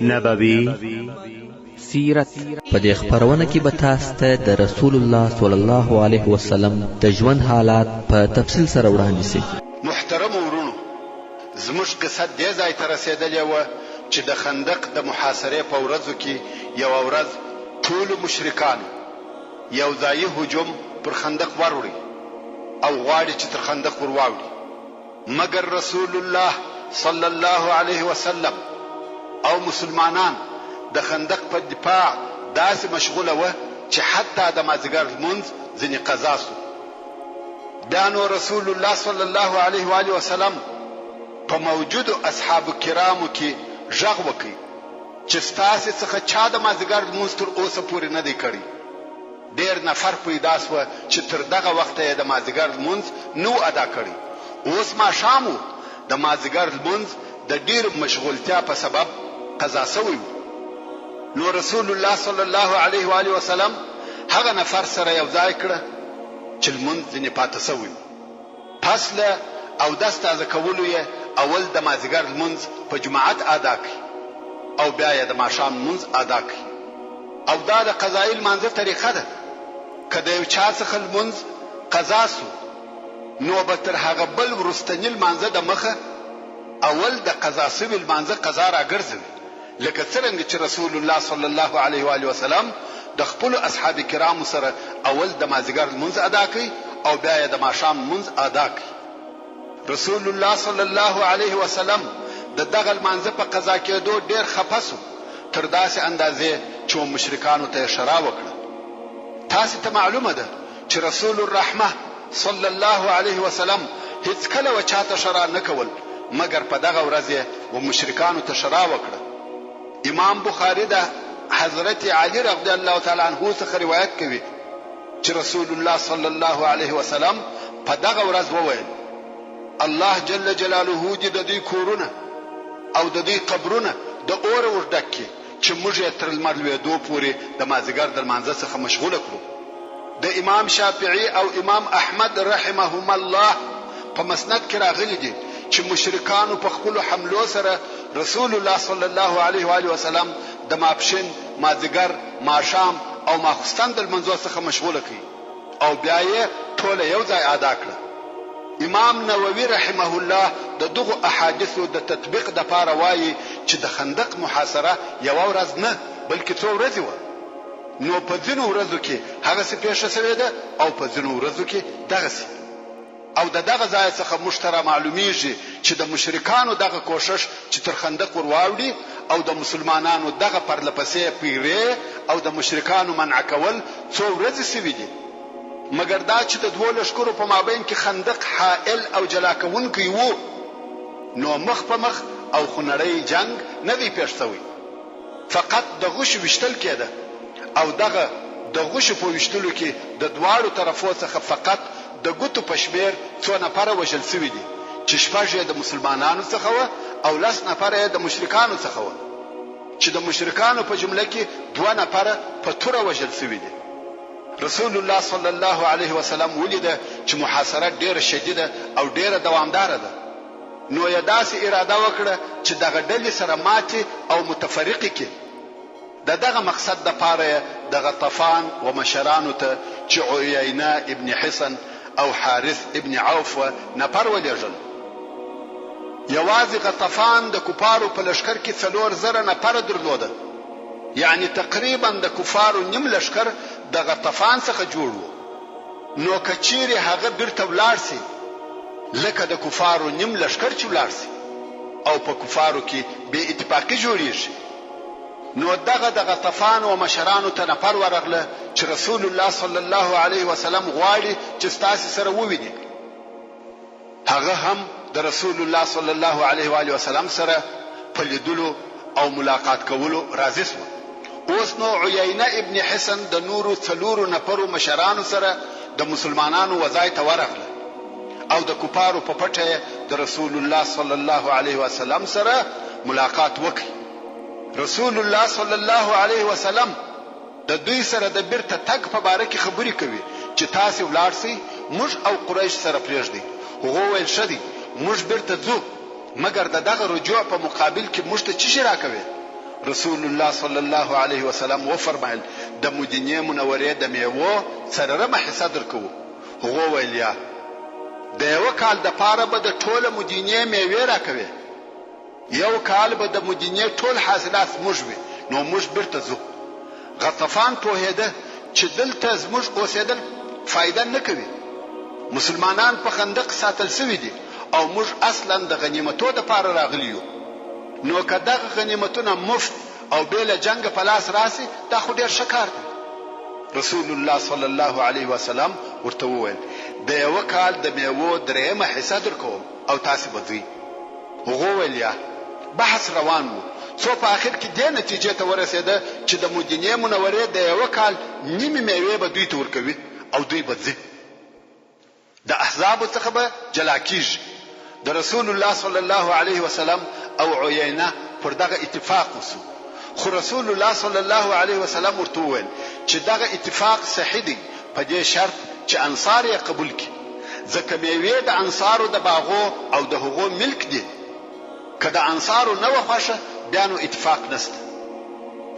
نبوي سیرت. په دې خپرونه کې به تاسو ته د رسول الله صلی الله علیه وسلم د ژوند حالات په تفصیل سره وړاندې شي. محترمو وروڼو! زموږ قصه دې ځای ته رسېدلې وه چې د خندق د محاصرې په ورځو کې یوه ورځ ټولو مشرکانو یو ځايي هجوم پر خندق وروړی او غواړي چې تر خندق ور واوړي. مګر رسول الله صلی الله علیه وسلم او مسلمانان د خندق په دفاع داسې مشغوله وه چې حتی د مازیګر لمونځ ځنې قضا شو. بیا نو رسول الله صلی الله علیه وآله وسلم په موجودو اصحاب کرامو کې غږ وکړ چې ستاسې څخه چا د مازیګر لمونځ تر اوسه پورې نه دی کړی؟ ډېر نفر پیدا شوه چې تر دغه وخته یې د مازدیګر لمونځ نه و ادا کړی. اوس ماښام و، د مازدیګر لمونځ د ډېرې مشغولتیا په سبب قضا شوی و. نو رسول الله صلی الله علیه و آله وسلم هغه نفر سره یو ځای کړه چې لمونځ ځنې پاته شوی و. پس له اودس تازه کولو یې اول د مازیګر لمونځ په جماعت ادا کړ او بیا یې د ماښام لمونځ ادا کړ. او دا د قضايي لمانځه طریقه ده، که د یو چا څخه لمونځ قضا شو نو به تر هغه بل وروستني لمانځه د مخه اول د قضا شوي لمانځه قضا راګرځوي، لکه څرنګه چې رسول الله صلی الله علیه وآله وسلم د خپلو اصحاب کرامو سره اول د مازیګر لمونځ ادا کړ او بیا یې د ماښام لمونځ ادا کړ. رسول الله صلی الله علیه وسلم د دغه لمانځه په قضا کېدو ډېر خپه شو، تر داسې اندازې چې و مشرکانو ته یې ښرا وکړه. تاسې ته معلومه ده چې رسول الرحمة صلی الله علیه وسلم هیڅکله و چاته ښرا نه کول، مګر په دغه ورځ یې و مشرکانو ته ښرا وکړه. امام بخاري د حضرت علي رضی الله تعالی عنه څخه روایت کوي چې رسول الله صلی الله علیه وسلم په دغه ورځ وویل، الله جل جلاله دې د دوی کورونه او د دوی قبرونه د اوره ور ډک کړي چې موږ یې تر لمر لوېدو پورې د مازدیګر د لمانځه څخه مشغوله کړو. د امام شافعي او امام احمد رحمهما الله په مسند کې راغلي دي چې مشرکانو په خپلو حملو سره رسول الله صلی الله علیه وآله وسلم د ماپښین، مازدیګر، ماښام او ماخوستن د لمنځو څخه مشغوله کړ او بیا یې ټوله یو ځای ادا کړه. امام نووي رحمه الله د دغو احادیثو د تطبیق دپاره وايي چې د خندق محاصره یوه ورځ نه بلکې څو ورځې وه. نو په ځینو ورځو کې هغسې پېښه شوې ده او په ځینو ورځو کې دغسې. او د دغه ځایه څخه موږ ته رامعلومیږي چې د مشرکانو دغه کوښښ چې تر خندق ور واوړي او د مسلمانانو دغه پرله پسې پیرې او د مشرکانو منع کول څو ورځې شوي دي. مګر دا چې د دوو لښکرو په مابین کې خندق حائل او جلا کوونکی وو نو مخ په مخ او خونړی جنګ نه دی پېښ شوی. فقط د غشو ویشتل کېده او دغه د غشو په ویشتلو کې د دواړو طرفو څخه فقط د ګوتو په شمېر څو نفره وژل شوي دي چې شپږ یې د مسلمانانو څخه وه او لس نفره یې د مشرکانو څخه وه چې د مشرکانو په جمله کې دوه نفره په توره وژل شوي دي. رسول الله صلی الله علیه وسلم ولیده چې محاصره ډېره شدیده او ډېره دوامداره ده. نو یې داسې اراده وکړه چې دغه ډلې سره ماتې او متفرقې کړي. د دغه مقصد دپاره یې د غطفان و مشرانو ته چې عیینه ابن حصن او حارث ابن عوف وه نفر ولېږل. یوازې غطفان د کفارو په لښکر کې 4000 نفره درلوده، یعنې تقریباً د کفارو نیم لښکر د غطفان څخه جوړ وو. نو که چیرې هغه بیرته ولاړ شي لکه د کفارو نیم لښکر چې ولاړ شي او په کفارو کې بې اتفاقي جوړیږي نو دغه د غطفان و مشرانو ته نفر ورغله چې رسول الله صلی الله علیه وسلم غواړي چې ستاسې سره وویني. هغه هم د رسول الله صلی الله علیه و آله وسلم سره په لیدلو او ملاقات کولو راضي شو. اوس نو عیینه ابن حصن د نورو څلورو نفرو مشرانو سره د مسلمانانو و ځای ته ورغله او د کفارو په پټه یې د رسول الله صلی الله علیه وسلم سره ملاقات وکړ. رسول الله صلی الله علیه وسلم د دوی سره د بیرته تګ په باره کې خبرې کوي چې تاسې ولاړ شئ موږ او قریش سره پریږدئ، هغو ویل ښه دی موږ بیرته ځو مګر د دغه رجوع په مقابل کې موږ ته څه شي راکوې؟ رسول الله صلی الله علیه وسلم وفرمایل، د مدینې منورې د مېوو څلورمه حصه درکوو. هغو ویل، یا د یوه کال دپاره به د ټوله مدینې مېوې راکوې؟ یو کال به د مدینې ټول حاصلات زموږ وي، نو موږ بیرته ځو. غطفان پوهېده چې دلته زموږ اوسېدل فایده نه کوي. مسلمانان په خندق ساتل شوي دي او موږ اصلاً د غنیمتو دپاره راغلي یو. نو که دغه غنیمتونه مفت او بې له جنګه په لاس راشي دا خو ډېر ښه کار دی. رسول الله صلی الله علیه وسلم ورته وویل، د یوه کال د مېوو درېیمه حصه درکوم او تاسې به ځئ. هغو ویل، یا. بحث روان وو څو په اخر کې دې نتیجې ته ورسېده چې د مدینې منورې د یوه کال نیمې مېوې به دوی ته ورکوي او دوی به ځي. د احزابو څخه به جلا کیږي. د رسول الله صلی الله علیه وسلم او عیینه پر دغه اتفاق وشو، خو رسول الله صلی الله علیه وسلم ورته وویل چې دغه اتفاق صحیح دی په دې شرط چې انصار یې قبول کړي، ځکه میوې د انصارو د باغو او د هغو ملک دي. که د انصارو نه وه خوښه بیا نو اتفاق نشته.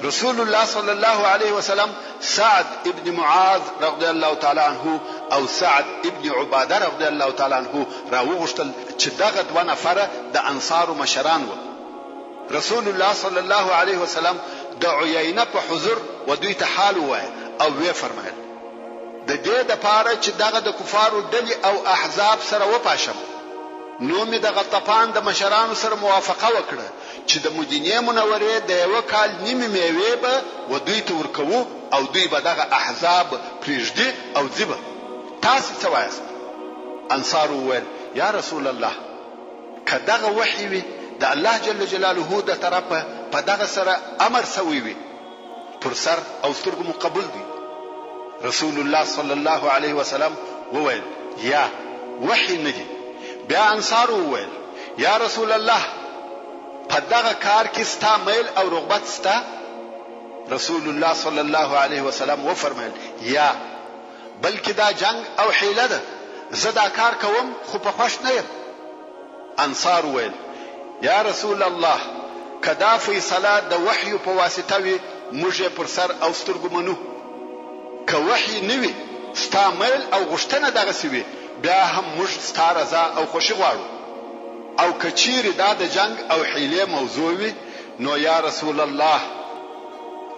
رسول الله صلی الله علیه وسلم سعد ابن معاذ رضی الله تعالی عنه او سعد ابن عباده رضی الله تعالی عنه راوغوښتل چې دغه دوه نفره د انصارو مشران وه. رسول الله صلی الله علیه وسلم د عیینه په حضور و دوی ته حال ووایه او ویې فرمایل، د دې دپاره چې دغه د کفارو ډلې او احزاب سره وپاشم نو مې د غطفان د مشرانو سره موافقه وکړه چې د مدینې منورې د یوه کال نیمې مېوې به و دوی ته ورکوو او دوی به دغه احزاب پرېږدي او ځي به. تاسې څه وایاست؟ انصارو وویل، یا رسول الله! که دغه وحی وي د الله جل جلاله د طرفه په دغه سره امر شوی وي پر سر او سترګو مو قبول دی. رسول الله صلی الله علیه وسلم وویل، یا، وحی نه دي. بیا انصارو وویل، یا رسول الله! په دغه کار کې ستا میل او رغبت شته؟ رسول الله صلی الله علیه وسلم وفرمایل، یا، بلکې دا جنګ او حیله ده، زه دا کار کوم خو په خوښ نه یم. انصارو ویل، یا رسول الله! که دا فیصله د وحیو په واسطه وي موږ یې پر سر او سترګو منو، که وحی نه وي ستا میل او غوښتنه دغسې وي بیا هم موږ ستا رضا او خوښي غواړو او که چیرې دا د جنګ او حیلې موضوع وي نو یا رسول الله!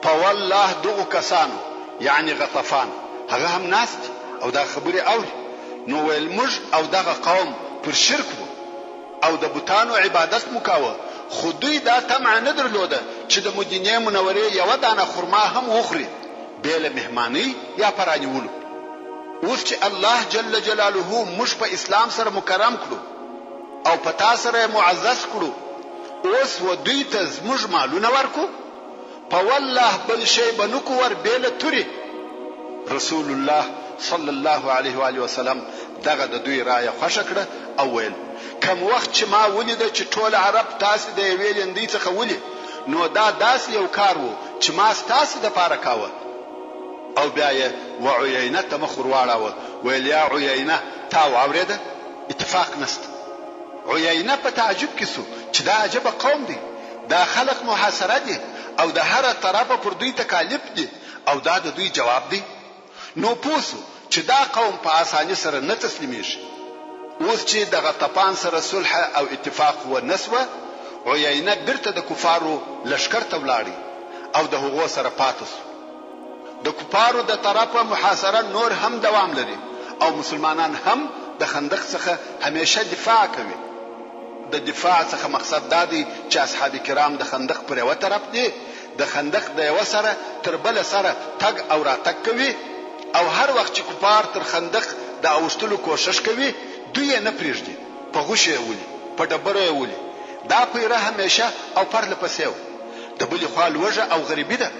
په والله دغو کسانو یعنې غطفان هغه هم ناست دي او دا خبرې اوري نو ویل موږ او دغه قوم پر شرک وو او د بتانو عبادت مو کاوه خو دوی دا طمعه نه درلوده چې د مدینې منورې یوه دانه خرما هم وخوري بې له مهمانۍ یا په رانیولو. اوس چې الله جل جلاله موږ په اسلام سره مکرم کړو او په تا سره یې معزز کړو اوس و دوی ته زموږ مالونه ورکړو؟ په والله بل شی به نه کو ور بې له تورې. رسول الله صلی الله علیه وآله وسلم دغه د دوی رایه خوښه کړه او ویل، کوم وخت چې ما ولیده چې ټول عرب تاسې د یوې لیندۍ څخه ولي نو دا داسې یو کار وو چې ما ستاسې دپاره کاوه. او بیا یې و عیینه ته مخ ورواړاوه ویل، یا عیینه تا واورېده؟ اتفاق نشته. عیینه په تعجب کې شو چې دا عجبه قوم دی، دا خلق محاصره دي او د هره طرفه پر دوی تکالیف دي او دا د دوی جواب دی؟ نو پوه شو چې دا قوم په اساني سره نه تسلیمیږي. اوس چې د غطفان سره صلح او اتفاق و نه شوه، عیینه بیرته د کفارو لښکر ته ولاړی او د هغو سره پاته شو. د کفارو د طرفه محاصره نور هم دوام لري او مسلمانان هم د خندق څخه همیشه دفاع کوي. د دفاع څخه مقصد دا دی چې اصحاب کرام د خندق پر یوه طرف دي، د خندق د یوه سره تر بله سره تګ او راتګ کوي او هر وخت چې کفار تر خندق د اوښتلو کوښښ کوي دوی یې نه پرېږدي، په غشو یې ولي، په ډبرو یې ولي. دا پیره همیشه او پرله پسې وه. د بلې خوا لوږه او غریبي ده.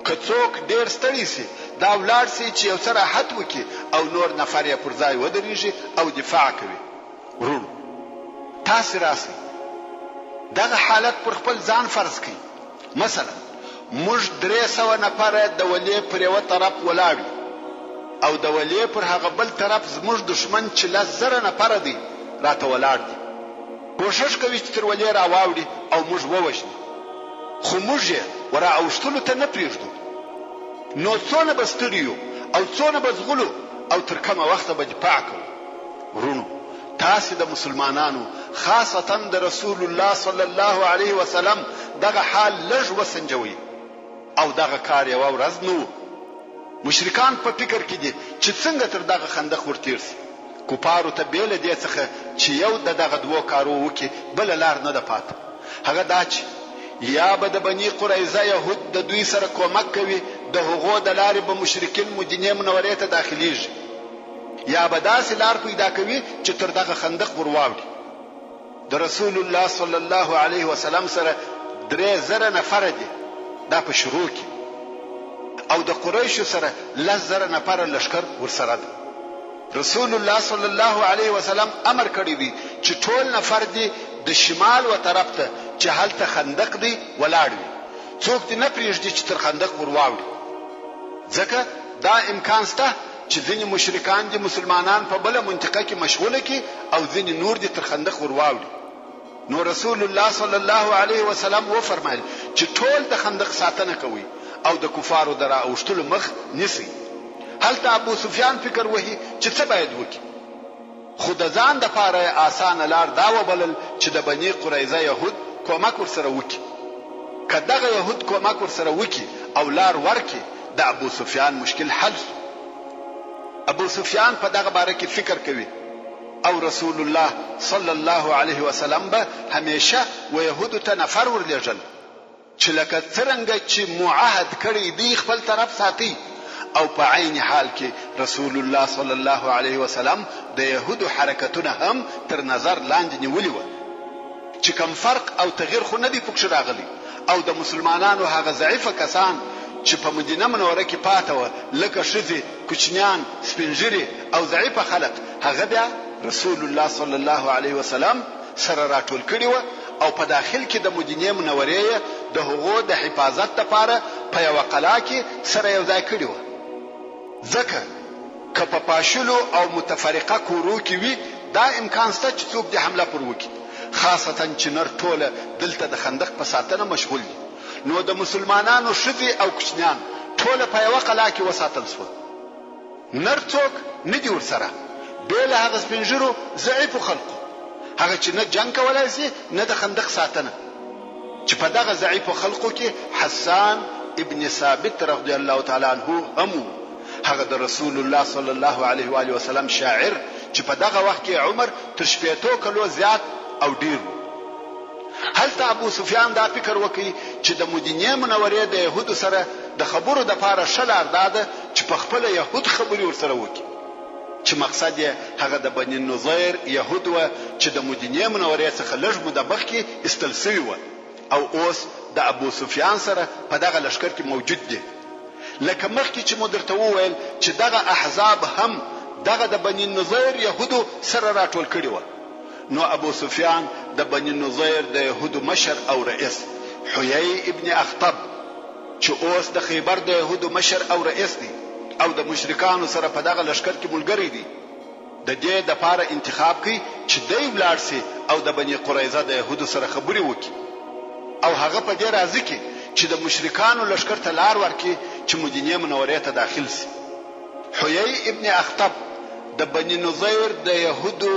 که څوک ډېر ستړی شي دا ولاړ شي چې یو څه راحت وکړي او نور نفر یې پر ځای ودرېږي او دفاع کوي. وروڼو! تاسې راشئ دغه حالت پر خپل ځان فرض کړئ. مثلاً موږ 300 نفره د ولې پر یوه طرف ولاړ یو او د ولې پر هغه بل طرف زموږ دښمن چې 10,000 نفره دی راته ولاړ دی. کوښښ کوي چې تر ولې راواوړي او موږ ووژني. خو موږ یې ورا اوښتلو ته نه پرېږدو. نو څونه به ستړي یو او څونه به ځغلو او تر کومه وخته به دفاع کوو؟ وروڼو! تاسې د مسلمانانو خاصتاً د رسول الله صلی الله علیه وسلم دغه حال لږ وسنجوئ او دغه کار یوه ورځ نه وو. مشرکان په فکر کې دي چې څنګه تر دغه خندق ورتېر شي. کفارو ته بې له دې څخه چې یو د دغه دوو کارو وکړي بله لار نه ده پاته. هغه دا چې یا به د بني قریظه یهود د دوی سره کومک کوي، د هغو د لارې به مشرکین مدینې منورې ته داخلېږي. یا به داسې لار پیدا کوي چې تر دغه خندق ور واوړي. د رسول الله صلی الله علیه وسلم سره 3000 نفره دي، دا په شروع کې، او د قریشو سره 10,000 نفره لښکر ورسره ده. رسول الله صلی الله علیه وسلم امر کړی دی چې ټول نفر دې د شمال و طرف ته چې هلته خندق دی ولاړ وي، څوک دې نه پرېږدي چې تر خندق ور واوړي، ځکه دا امکان شته چې ځینې مشرکان دې مسلمانان په بله منطقه کې مشغوله کړي او ځینې نور دې تر خندق ور واوړي. نو رسول الله صلی الله علیه وسلم وفرمایل چې ټول د خندق ساتنه کوئ او د کفارو د را اوښتلو مخ نیسئ. هلته ابو سفیان فکر وهي چې څه باید وکړي. خو د ځان لپاره یې اسانه لار دا وبلل چې د بني قریظه یهود کومک ورسره وکړي. که دغه یهود کومک ورسره وکړي او لار ورکړي د ابو سفیان مشکل حل شو. ابو سفیان په دغه باره کې فکر کوي او رسول الله صلی الله علیه وسلم به همیشه و یهودو ته نفر ورلېږل. چې لکه څرنګه چې مو عهد کړی دی خپل طرف ساتئ او په عین حال کې رسول الله صلی الله علیه وسلم د یهودو حرکتونه هم تر نظر لاندې نیولي وه چې کوم فرق او تغیر خو نه دی پکښې راغلی او د مسلمانانو هغه ضعیفه کسان چې په مدینه منوره کې پاته وه لکه ښځې، کوچنیان، سپین ږیري او ضعیفه خلق هغه بیا رسول الله صلی الله علیه وسلم سره راټول کړي وه او په داخل کې د مدینې منورې یې د هغو د حفاظت لپاره په یوه قلا کې سره یو ځای کړي وه، ځکه که په پاشلو او متفرقه کورو کې وي دا امکان شته چې څوک دې حمله پر وکړي، خاصتاً چې نر ټوله دلته د خندق په ساتنه مشغول دي، نو د مسلمانانو ښځې او کوچنیان ټوله په یوه قلا کې وساتل شول. نر څوک نه دي ورسره بې له هغه سپین ږیرو ضعیفو خلقو هغه چې نه جنګ کولای شي نه د خندق ساتنه چې په دغه ضعیفو خلقو کې حسان ابن ثابت رضی الله تعالی عنه هم وو هغه د رسول الله صلی الله علیه و آله وسلم شاعر چې په دغه وخت کې عمر تر شپېتو کلو زیات او ډیر وو. هلته ابو سفیان دا فکر وکړ چې د مدینې منورې د یهودو سره د خبرو دپاره ښه لار دا ده چې په خپله یهود خبرې ورسره وکړي چې مقصد یې هغه د بني النضیر یهود وه چې د مدینې منورې څخه لږ موده مخکې ایستل شوي وه او اوس د ابو سفیان سره په دغه لښکر کې موجود دي. لکه مخکې چې مو درته وویل چې دغه احزاب هم دغه د بني النضیر یهودو سره راټول کړي وه. نو ابو سفیان د بني نضیر د یهودو مشر او رئیس حیی ابن اخطب چې اوس د خیبر د یهودو مشر او رئیس دی او د مشرکانو سره په دغه لښکر کې ملګری دی د دې دپاره انتخاب کړ چې دی ولاړ شي او د بني قریظه د یهودو سره خبرې وکړي او هغه په دې راضي کړي چې د مشرکانو لښکر ته لار ورکړي چې مدینې منورې ته داخل شي. حیی ابن اخطب د بني نضیر د یهودو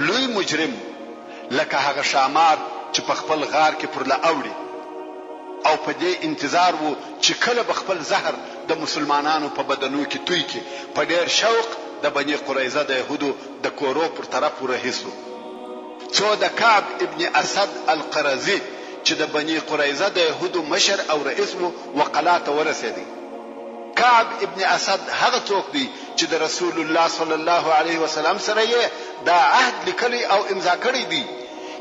لوی مجرم و، لکه هغه ښامار چې په خپل غار کې پرله اوړي او په دې انتظار و چې کله به خپل زهر د مسلمانانو په بدنو کې توی کړي، په ډېر شوق د بني قریظه د یهودو د کورو پر طرف ورهي شو، څو د کعب ابن اسد القرظي چې د بني قریظه د یهودو مشر او رئیس و، وقلا ته ورسېدی. کعب ابن اسد هغه څوک دی چې د رسول الله صلی الله علیه وسلم سره یې دا عهد لیکلی او امضا کړی دی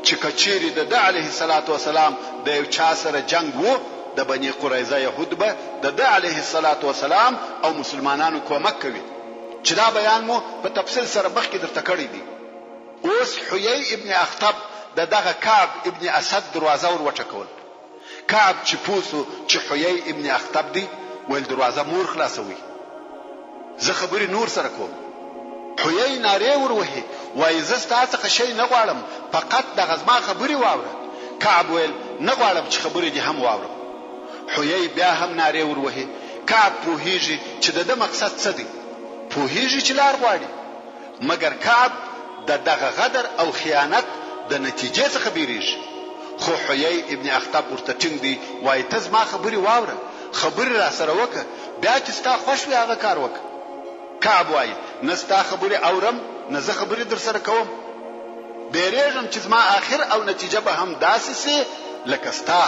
چې که چیرې د ده علیه الصلوة والسلام د یو چا سره جنګ وو د بني قریظه یهود به د ده علیه الصلوة والسلام او مسلمانانو کومک کوي چې دا بیان مو په تفصیل سره مخکې درته کړی دی. اوس حیی ابن اخطب د دغه کعب ابن اسد دروازه ور وټکول. کعب چې پوه شو چې حیی ابن اخطب دی، ویل دروازه مور خلاصوئ، زه خبرې نور سره کوم. حیی نارې ور وهي، وایي زه ستا څخه شی نه غواړم، فقط دغه زما خبرې واوره. کعب ویل نه غواړم چې خبرې دې هم واورم. حیی بیا هم نارې ور وهي. کعب پوهېږي چې د ده مقصد څه دی. پوهېږي چې لار غواړي. مګر کعب د دغه غدر او خیانت د نتیجې څخه بیریږي. خو حیی ابن اخطب ورته ټینګ دی وایي ته زما خبرې واوره، خبرې راسره وکړه، بیا چې ستا خوښ وي هغه کار وکړه. کعب وایي نه ستا خبرې اورم نه زه خبرې درسره کوم. بیریږم چې زما اخر او نتیجه به هم داسې شي لکه ستا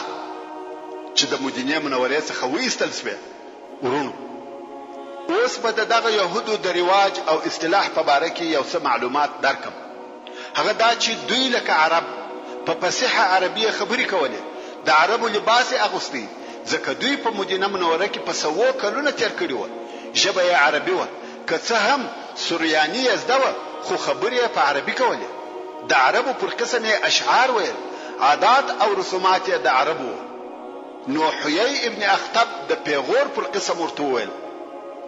چې د مدینې منورې څخه وایستل شوې. وروڼو! اوس به د دغه یهودو د رواج او اصطلاح په باره کې یو څه معلومات درکړم. هغه دا چې دوی لکه عرب په فصیحه عربي یې خبرې کولې، د عربو لباس یې اغوستی، ځکه دوی په مدینه منوره کې په سوو کلونه تېر کړي وه، ژبه یې عربي وه، که څه هم سریاني یې زده وه، خو خبرې یې په عربي کولې. د عربو پر قسم یې اشعار ویل، عادات او رسومات یې د عربو وه. نو حیی ابن اخطب د پېغور پر قسم ورته وویل،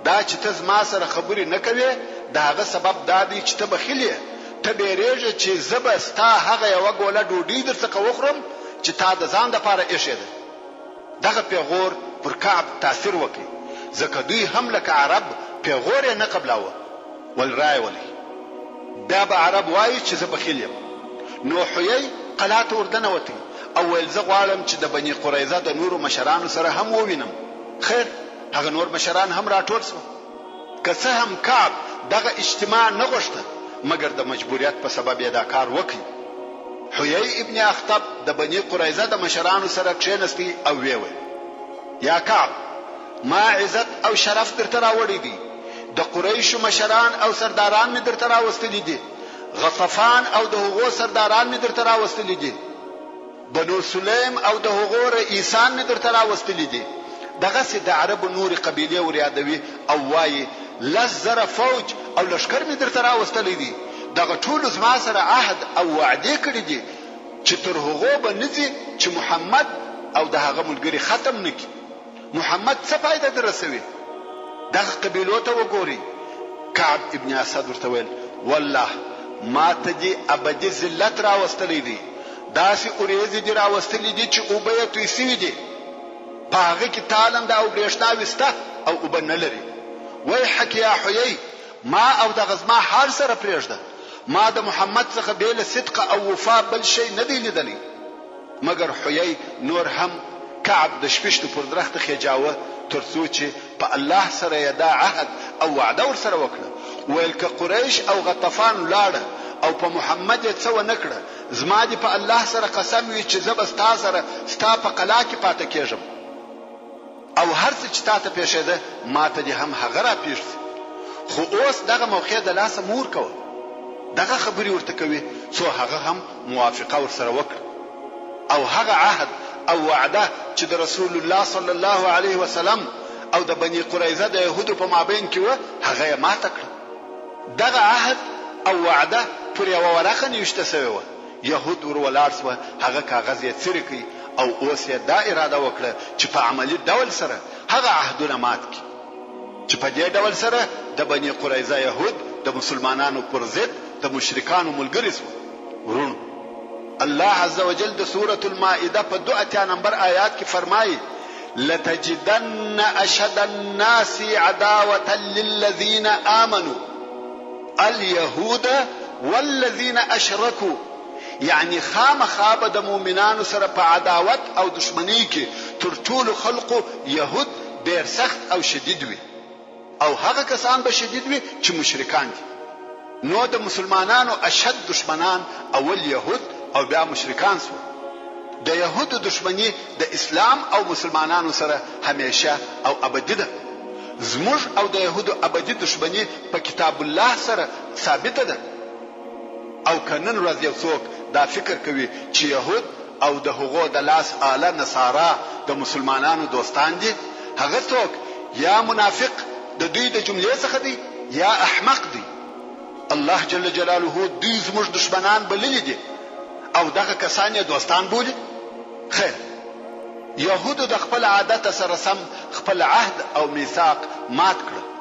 دا چې ته زما سره خبرې نه کوې، د هغه سبب دا دی چې ته بخیل یې، ته بېرېږې چې زه به ستا هغه یوه ګوله ډوډۍ درڅخه وخورم چې تا د ځان لپاره ایښې ده. دغه پېغور پر کعب تاثیر وکړ، ځکه دوی هم لکه عرب پېغور یې نه قبلاوه، ول رایې ولئ. بیا به عرب وایي چې زه بخیل یم. نو حیی قلا ته وردنوت او ویل زه غواړم چې د بني قریظه د نورو مشرانو سره هم ووینم. خیر هغه نور مشران هم راټول شوه. که څه هم کعب دغه اجتماع نه غوښته مګر د مجبوریت په سبب یې دا کار وکړ. حیی ابن اخطب د بني قریظه د مشرانو سره کښېنستی او ویې ویل، یا کعب! ما عزت او شرف درته راوړی دی، د قریشو مشران او سرداران مې درته راوستلي دي، غطفان او د هغو سرداران مې درته راوستلي دي، بنو سلیم او د هغو رئیسان مې درته راوستلي دي. دغسې د عربو نورې قبیلې وریادوي او وايي، 10,000 فوج او لښکر مې درته راوستلی دی، دغه ټولو زما سره عهد او وعدې کړي دي چې تر هغو به نه ځي چې محمد او د هغه ملګري ختم نه کړي. محمد څه فایده در رسوي؟ دغه قبیلو ته وګورئ. کعب ابن اسد ورته ویل، والله ما ته دې ابدي ذلت راوستلی دی، داسې اوریځې دې راوستلې دي چې اوبه یې توی شوي دي، په هغه کې تالنده او برېښناوې شته او اوبه نه لري. ویحک یا حیی، ما او دغه زما حال سره پرېږده، ما د محمد څخه بې له صدق او وفا بل شی نه دی لیدلی. مګر حیی نور هم کعب د شپشتو پر درخته خېجاوه تر څو چې په الله سره یې دا عهد او وعده ورسره وکړه ویل که قریش او غطفان ولاړه او په محمد یې څه ونه کړه زما دې په الله سره قسم وي چې زه به ستا سره ستا په قلا کې پاته کېږم. او هر څه چې تاته پېښېده ماته دې هم هغه راپېښ شي، خو اوس دغه موقع د لاسه مه ورکوه. دغه خبرې ورته کوي څو هغه هم موافقه ورسره وکړي او هغه عهد او وعده چې د رسول الله صلی الله علیه وسلم او د بني قریظه د یهودو په مابین کې وه هغه یې ماته کړه. دغه عهد او وعده پر یوه ورقه نوشته شوې وه. یهود ور ولاړ شوه، هغه کاغذ یې څیرې کړ او اوس یې دا اراده وکړه چې په عملي ډول سره هغه عهدونه مات کړي، چې په دې ډول سره د بني قریظه یهود د مسلمانانو پر ضد د مشرکانو ملګري شوه. وروڼو! الله عزوجل د سورة المائده په 82 نمبر آیات کې فرمایي، لتجدن اشد الناس عداوة للذین آمنوا اليهود والذین اشرکو یعنی خامخا به د مؤمنانو سره په عداوت او دښمنۍ کې تر ټولو خلقو یهود ډېر سخت او شدید وي او هغه کسان به شدید وي چې مشرکان دي. نو د مسلمانانو اشد دښمنان اول یهود او بیا مشرکان شول. د یهودو دښمني د اسلام او مسلمانانو سره همیشه او ابدي ده. زموږ او د یهودو ابدي دښمني په کتاب الله سره ثابته ده. او که نن ورځ یو څوک دا فکر کوي چې یهود او د هغو د لاس آله نصارا د مسلمانانو دوستان دي، هغه څوک یا منافق د دوی د جملې څخه دی یا احمق دی. الله جل جلاله دوی زموږ دښمنان بللي دي او دغه کسان یې دوستان بولي؟ خیر، یهودو د خپل عادت سره سم خپل عهد او میثاق مات کړ.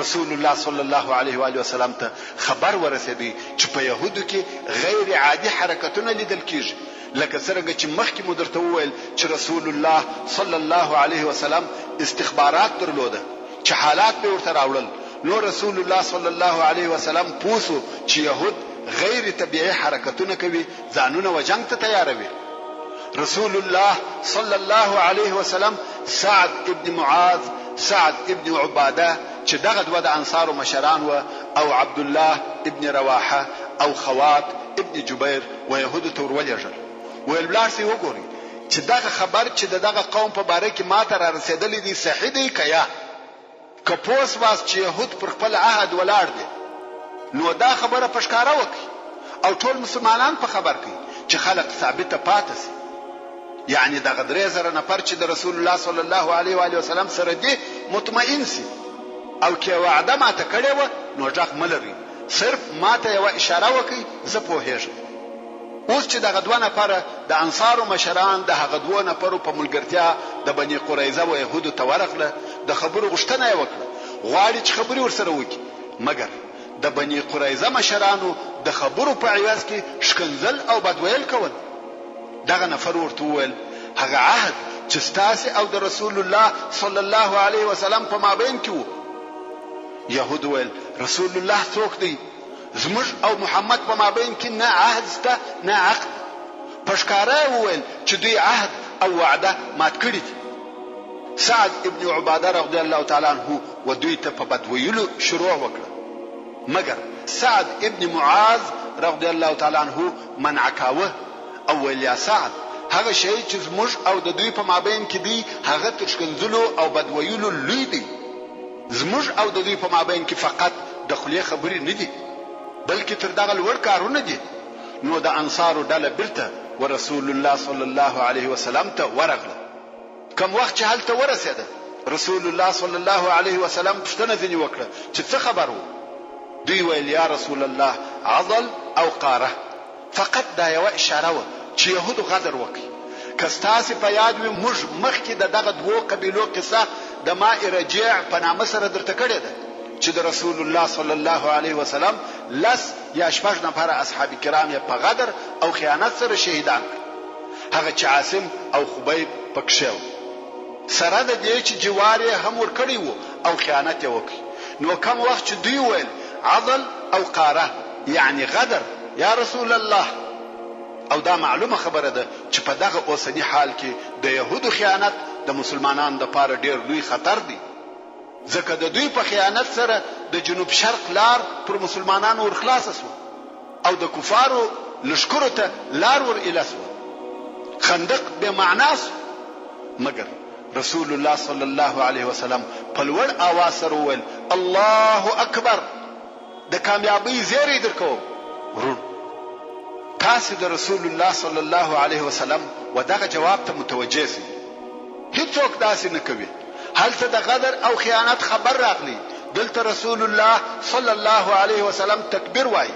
رسول الله صلی الله علیه و آله وسلم ته خبر ورسېدی چې په یهودو کې غیر عادي حرکتونه لیدل کېږي. لکه څرنګه چې مخکې مو درته وویل چې رسول الله صلی الله علیه وسلم استخبارات درلوده چې حالات به ورته راوړل، نو رسول الله صلی الله علیه وسلم پوه شو چې یهود غیر طبیعي حرکتونه کوي، ځانونه و جنګ ته تیاروي. رسول الله صلی الله علیه وسلم سعد ابن معاذ، سعد ابن عباده چې دغه دوه د انصارو مشران وه او عبدالله ابن رواحه او خوات ابن جبیر و یهودو ته ور ولېږل، ویل ولاړ شئ وګورئ چې دغه خبر چې د دغه قوم په باره کې ماته رارسېدلی دی صحیح دی که یا؟ که پوه شواست چې یهود پر خپل عهد ولاړ دي نو دا خبره په ښکاره وکړئ او ټول مسلمانان په خبر کړئ چې خلق ثابته پاته شي. یعنې دغه 3000 نفر چې د رسول الله صلی الله علیه و آله وسلم سره دي مطمئن شي او که یې وعده ماته کړې وه نو غږ مه لرئ، صرف ماته یوه اشاره وکړئ زه پوهېږم. اوس چې دغه دوه نفره د انصارو مشران د هغه دوو نفرو په ملګرتیا د بني قریظه و یهودو ته ورغله، د خبرو غوښتنه یې وکړه، غواړي چې خبرې ورسره وکړي، مګر د بني قریظه مشرانو د خبرو په عوض کې ښکنځل او بد ویل کول. دغه نفر ورته وویل، هغه عهد چې ستاسې او د رسول الله صلی الله علیه وسلم په مابین کې وو. یهودو ویل، رسول الله څوک دی؟ زموږ او محمد په مابین کې نه عهد شته نه عقد. په ښکاره یې وویل چې دوی عهد او وعده مات کړي دي. سعد ابن عباده رضی الله تعالی عنه و دوی ته په بد ویلو شروع وکړه، مګر سعد ابن معاذ رضی الله تعالی عنه منع کاوه او ویل یا سعد! هغه شی چې زموږ او د دوی په مابین کې دی هغه تر ښکنځلو او بد ویلو لوی دی. زموږ او د دوی په مابین کې فقط د خولې خبرې نه دي، بلکې تر دغه لوړ کارونه دي. نو د انصارو ډله بیرته و رسول الله صلی الله علیه وسلم ته ورغله. کوم وخت چې هلته ورسېده، رسول الله صلی الله علیه وسلم پوښتنه ځینې وکړه چې څه خبر وو؟ دوی ویل، یا رسول الله عضل او قاره. فقط دا یوه اشاره وه چې یهودو غدر وکړ. که ستاسې په یاد وي موږ مخکې د دغه دوو قبیلو قصه د ماء رجیع په نامه سره درته کړې ده چې د رسول الله صلی الله علیه وسلم لس یا شپږ نفره اصحاب کرام یې په غدر او خیانت سره شهیدان کړل هغه چې عاصم او خبیب پکښې وو. سره د دې چې جوار یې هم ورکړی وو او خیانت یې وکړ. نو کوم وخت چې دوی ویل عضل او قاره یعنې غدر یا رسول الله! او دا معلومه خبره ده چې په دغه اوسني حال کې د یهودو خیانت د مسلمانانو لپاره ډېر لوی خطر دی، ځکه د دوی په خیانت سره د جنوب شرق لار پر مسلمانانو ور خلاصه شوه او د کفارو لښکرو ته لار ور ایله شوه، خندق بې معنا شو، مګر رسول الله صلی الله علیه وسلم په لوړ آواز سره وویل، الله اکبر! د کامیابۍ زیری درکوم. وروڼو! تاسې د رسول الله صلی الله علیه وسلم و دغه جواب ته متوجه شئ. هیڅوک داسې نه کوي. هلته د غدر او خیانت خبر راغلی، دلته رسول الله صلی الله علیه وسلم تکبیر وايي،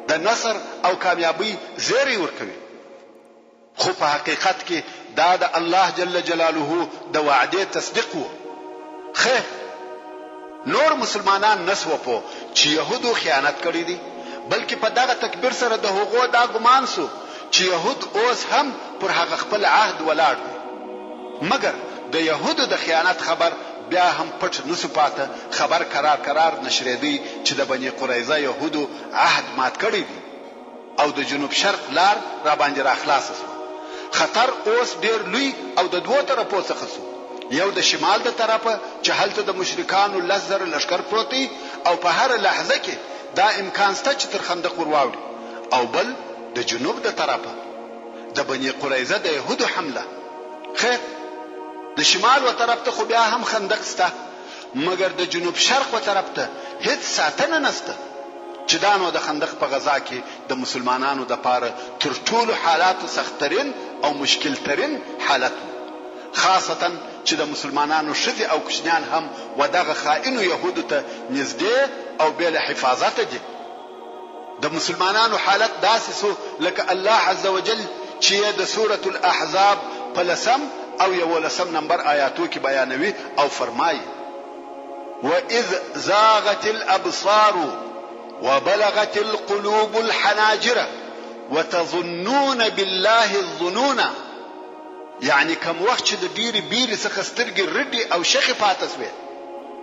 د نصر او کامیابۍ زیری ورکوي. خو په حقیقت کې دا د الله جل جلاله د وعدې تصدیق وو. خیر! نور مسلمانان نه سوه پوه چې یهودو خیانت کړی دی، بلکې په دغه تکبیر سره د هغو دا ګمان سو چې یهود اوس هم پر هغه خپل عهد ولاړ دي. مګر د یهودو د خیانت خبر بیا هم پټ نه سو پاته، خبر کرار کرار نشرېدی چې د بني قریظه یهودو عهد مات کړی دی. او د جنوب شرق لار راباندې راخلاصه شوه. خطر اوس ډېر لوی او د دوو طرفو څخه شو، یو د شمال د طرفه چې هلته د مشرکانو 10,000 لښکر پروت دی او په هره لحظه کې دا امکان شته چې تر خندق ور واوړي او بل د جنوب د طرفه د بني قریظه د یهودو حمله. خیر! د شمال و طرف ته خو بیا هم خندق شته، مګر د جنوب شرق و طرف ته هیڅ ساتنه نشته. چې دا نو د خندق په غزا کې د مسلمانانو دپاره تر ټولو حالاتو سختترین او مشکل ترین حالت وو، خاصتاً چې د مسلمانانو ښځې او کوچنیان هم و دغه خائنو یهودو ته نږدې او بې له حفاظته دي. د مسلمانانو حالت داسې شو لکه الله عزوجل چې یې د سورة الاحزاب په لسم او یوولسم نمبر آیاتو کې بیانوي او فرمایي. واذ زاغت الابصار وبلغت القلوب الحناجر وتظنون بالله الظنونا یعنې کوم وخت چې د ډېرې بېرې څخه سترګې رډې او شخې پاته شوې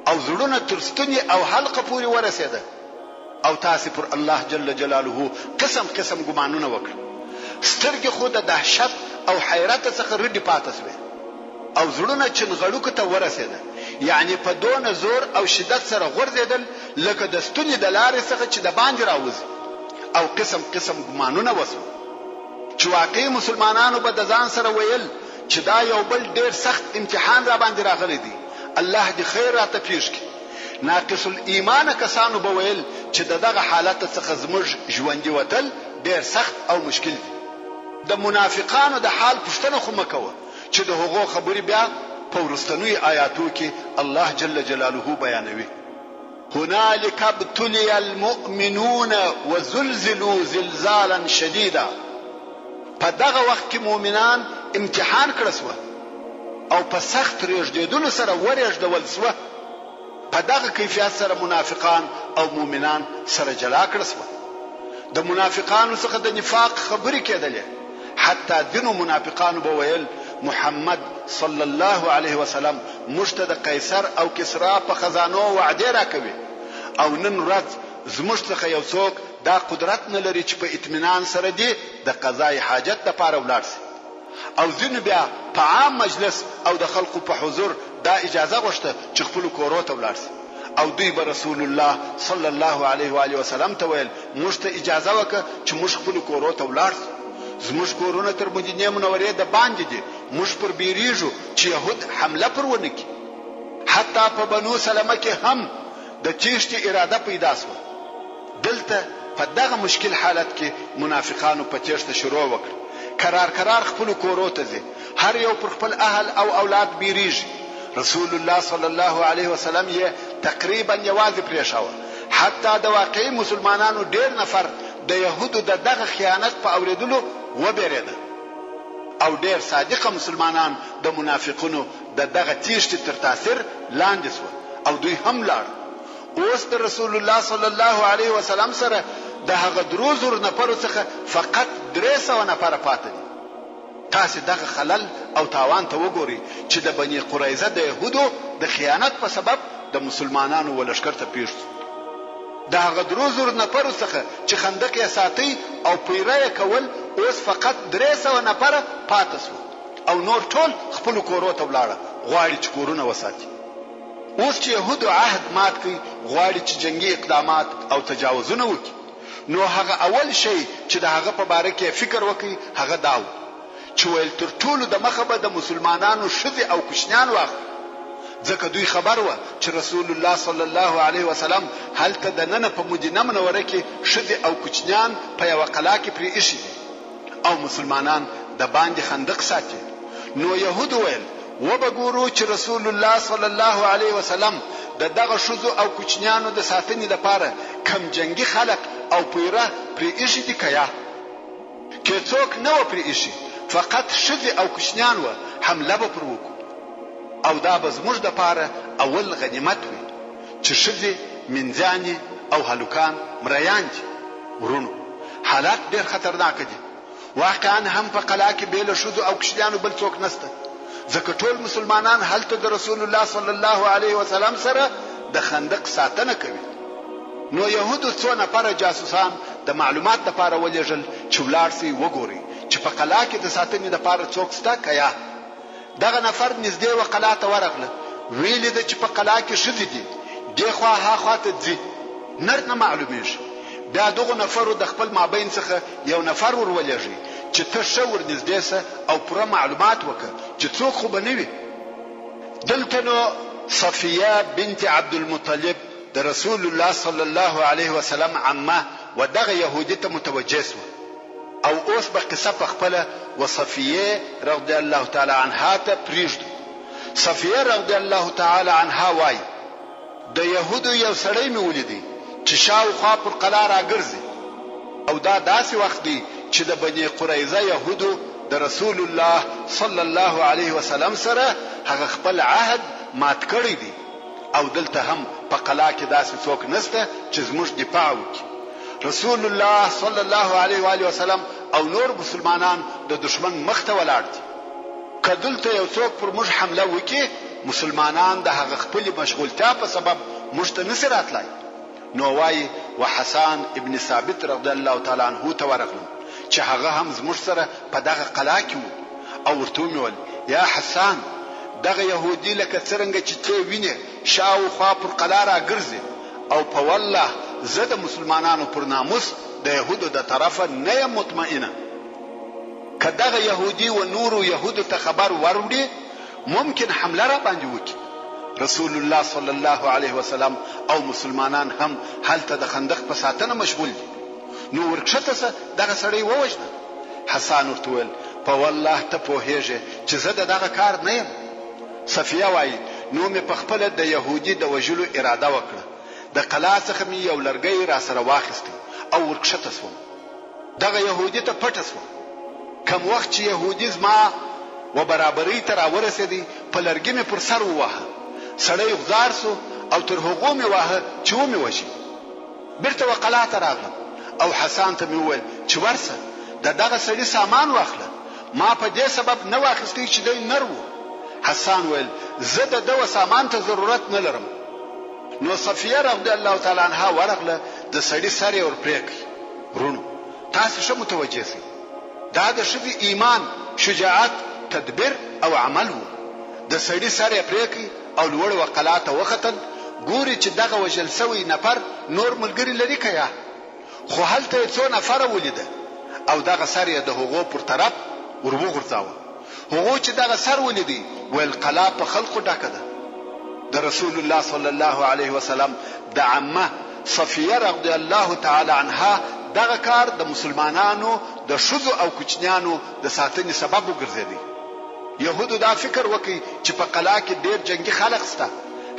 او زړونه تر ستوني او حلقه پورې ورسېده او تاسې پر الله جل جلاله قسم قسم ګمانونه وکړه سترګې خو د دهشت او حیرته څخه رډې پاته شوې او زړونه چنغړوکو ته ورسېده یعنې په دونه زور او شدت سره غورځېدل لکه د ستوني د لارې څخه چې د باندې راوځي او قسم قسم ګمانونه وشول چې واقعي مسلمانانو به د ځان سره ویل چې دا یو بل ډېر سخت امتحان راباندې راغلی دی، الله دې خیر راته پېښ کړي. ناقص الایمانه کسانو به ویل چې د دغه حالته څخه زموږ ژوندي وتل ډېر سخت او مشکل دي. د منافقانو د حال پوښتنه خو مه کوه چې د هغو خبرې بیا په وروستنیو آیاتو کې الله جل جلاله بیانوي. هنالک ابتلی المؤمنون وزلزلوا زلزالا شدیدا په دغه وخت کې مؤمنان امتحان کړه شوه او په سخت رېږدېدلو سره ورېږدول شوه. په دغه کیفیت سره منافقان او مؤمنان سره جلا کړه شوه. د منافقانو څخه د نفاق خبرې کېدلې، حتی ځینو منافقانو به ویل، محمد صلی الله علیه وسلم موږ ته د قیصر او کسرا په خزانو وعدې راکوي او نن ورځ زموږ څخه یو څوک دا قدرت نه لري چې په اطمینان سره دې د قضاء حاجت لپاره ولاړ شي او ځینو بیا په عام مجلس او د خلقو په حضور دا اجازه غوښته چې خپلو کورو ته ولاړ شي او دوی به رسول الله صلی الله علیه و آله وسلم ته ویل، موږ ته اجازه وکړه چې موږ خپلو کورو ته ولاړ شو، زموږ کورونه تر مدینې منورې د باندې دي، موږ پر بیریږو چې یهود حمله پر ونه کړي. حتی په بنو سلمه کې هم د تیښتې اراده پیدا شوه. دلته په دغه مشکل حالت کې منافقانو په تیښته شروع وکړه، کرار کرار خپلو کورو ته ځي، هر یو پر خپل اهل او اولاد بیریږي. رسول الله صلی الله علیه وسلم یې تقریبا یوازې پرېښاوه، حتی د واقعي مسلمانانو ډېر نفر د یهودو د دغه خیانت په اورېدلو وبېرېده او ډېر صادقه مسلمانان د منافقینو د دغه تېښتې تر تاثیر لاندې شول او دوی هم لاړل. اوس د رسول الله صلی الله علیه وسلم سره د هغه درو زرو نفرو څخه فقط 300 نفره پاته دي. تاسې دغه خلل او تاوان ته وګورئ چې د بني قریظه د یهودو د خیانت په سبب د مسلمانانو و لښکر ته پېښ شو. د هغه درو زرو نفرو څخه چې خندق یې ساتی او پیره یې کول اوس فقط 300 نفره پاته شوه او نور ټول خپلو کورو ته ولاړه غواړي چې کورونه وساتي. اوس چې یهودو عهد مات کړ غواړي چې جنګي اقدامات او تجاوزونه وکړي. نو هغه اول شی چې د هغه په باره کې یې فکر وکړ هغه دا و چې ویل تر ټولو د مخه به د مسلمانانو ښځې او کوچنیان واخلو ځکه دوی خبر وه چې رسول الله صلی الله علیه وسلم هلته د ننه په مدینه منوره کې ښځې او کوچنیان په یوه قلا کې پرې ایښي دي او مسلمانان د باندې خندق ساتي نو یهودو ویل وبه ګورو چې رسول الله صلی الله علیه وسلم د دغه ښځو او کوچنیانو د ساتنې لپاره کوم جنګي خلق او پیره پرې ایښي دي که یا؟ که څوک نه وه پرې ایښي فقط ښځې او کوچنیان وه حمله به پر وکړو او دا به زموږ لپاره اول غنیمت وي چې ښځې، مینځیانې او هلکان مریان دي. وروڼو! حالات ډېر خطرناک دي. واقعا هم په قلا کې بې له ښځو او کوچنیانو بل څوک نشته، ځکه ټول مسلمانان هلته د رسول الله صلی الله علیه وسلم سره د خندق ساتنه کوي. نو یهودو څو نفره جاسوسان د معلومات لپاره ولېږل چې ولاړ شئ وګورئ چې په قلا کې د ساتنې لپاره څوک شته که یا؟ دغه نفر نږدې وه قلا ته ورغله، ویې لیده چې په قلا کې ښځې دي، دې خوا ها خوا ته ځي، نر نه معلومېږي. بیا دغو نفرو د خپل مابین څخه یو نفر ور ولېږی چې ته ښه ور نږدې شه او پوره معلومات وکړه چې څوک خو به نه وي. دلته نو صفیه بنت عبدالمطلب د رسول الله صلی الله علیه وسلم عمه و دغه یهودي ته متوجه شوه. او اوس به قصه په خپله و صفیې رضی الله تعالی عنها ته پریږدو. صفیه رضی الله تعالی عنها وایي، د یهودو یو سړی مې ولیدی چې شاوخوا پر قلا راګرځي او دا داسې وخت دی چې د بني قریظه یهودو د رسول الله صلی الله علیه وسلم سره هغه خپل عهد مات کړی دی او دلته هم په قلا کې داسې څوک نشته چې زموږ دفاع وکړي. رسول الله صلی الله علیه و آله وسلم او نور مسلمانان د دښمن مخ ته ولاړ دي. که دلته یو څوک پر موږ حمله وکړي، مسلمانان د هغه خپلې مشغولتیا په سبب موږ ته نه شي راتلای. نو وايي، و حسان ابن ثابت رضی الله تعالی عنه ته ورغلم چې هغه هم زموږ سره په دغه قلا کې وو او ورته ومې ویل، یا حسان! دغه یهودي لکه څرنګه چې تۀ وینې شا و خوا پر قلا راګرځي او په والله زه د مسلمانانو پر ناموس د یهودو د طرفه نه یم مطمئنه. که دغه یهودي و نورو یهودو ته خبر وروړي ممکن حمله راباندې وکړي. رسول الله صلی الله علیه وسلم او مسلمانان هم هلته د خندق په ساتنه مشغول دي. نو ورکښته شه دغه سړی ووژنه. حسان ورته وویل، په والله ته پوهېږې چې زه د دغه کار نه یم. صفیه وایي، نو مې په خپله د یهودي د وژلو اراده وکړه. د قلا څخه مې یو لرګی راسره واخیستی او ورکښته شوم. دغه یهودي ته پټه شوه. کوم وخت چې یهودي زما و برابرۍ ته راورسېدی، په لرګي مې پر سر وواهه. سړی غوځار شو او تر هغو مې واهه چې ومې وژي. بیرته و قلا ته راغلم او حسان ته مې وویل چې ورسه د دغه سړي سامان واخله. ما په دې سبب نه واخیستی چې دی نر و. حسان ویل، زه د ده و سامان ته ضرورت نه لرم. نو صفیه رضی الله تعالی عنها ورغله د سړي سر یې ور پرې کړ. وروڼو! تاسې ښه متوجه شئ، دا د ښځې ایمان، شجاعت، تدبیر او عمل وو. د سړي سر یې پرې کړ او لوړ و قلا ته وختل، ګوري چې دغه وژل شوی نفر نور ملګري لري که یا؟ خو هلته یې څو نفره ولیده او دغه سر یې د هغو پر طرف ور وغورځاوه. هغو چې دغه سر ولیدی، ویل قلا په خلقو ډکه ده. د رسول الله صلی الله علیه وسلم د عمه صفیه رضی الله تعالی عنها دغه کار د مسلمانانو د ښځو او کوچنیانو د ساتنې سبب وګرځیدی. یهودو دا فکر وکړ چې په قلا کې ډیر جنګي خلق شته،